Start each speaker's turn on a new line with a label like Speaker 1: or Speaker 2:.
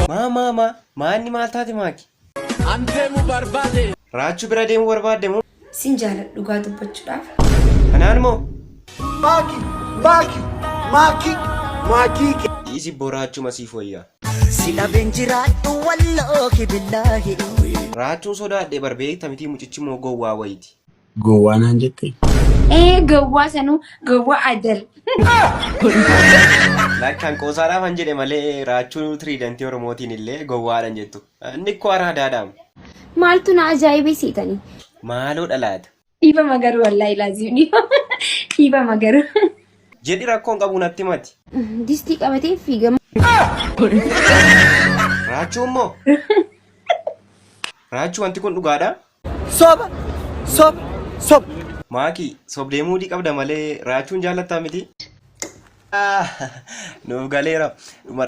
Speaker 1: Maa maa maa maanni maal taate maaki?
Speaker 2: An deemu barbaade.
Speaker 1: Raachuu bira deemuu barbaadde moo?
Speaker 3: Sin jaaladha dhugaa dubbachuudhaaf.
Speaker 1: Kanaan moo?
Speaker 4: Maaki, maaki, maaki, maakii.
Speaker 1: Dhiisi boo raachuma siif wayya.
Speaker 5: Si dhabeen jiraadhu wallaahi billaahi.
Speaker 1: Raachuun sodaadhe bar beekta mitii mucichi moo gowwaa wayiti.
Speaker 6: Gowwaa naan jette?
Speaker 3: Ee gowwaa sanuu gowwaa adal.
Speaker 1: Lakkaan qoosaadhaaf han jedhe malee raachuu tiriidantii Oromootiin illee gowwaadhan jettu. Inni ikkoo araadaadhaam.
Speaker 3: Maaltu na ajaa'ibee seetanii?
Speaker 1: Maaloo dhalaata.
Speaker 3: Dhiifama garuu wallaahi laaziim dhiifama. Dhiifama garuu.
Speaker 1: Jedhi rakkoon qabu natti mati.
Speaker 3: Distii qabatee fiigama.
Speaker 1: Raachuu immoo. Raachuu wanti kun dhugaadha?
Speaker 4: Soba! Soba! Soba!
Speaker 1: Maaki sobdee muudii qabda malee raachuun jaallattaa miti. Nuuf galeera. Dhuma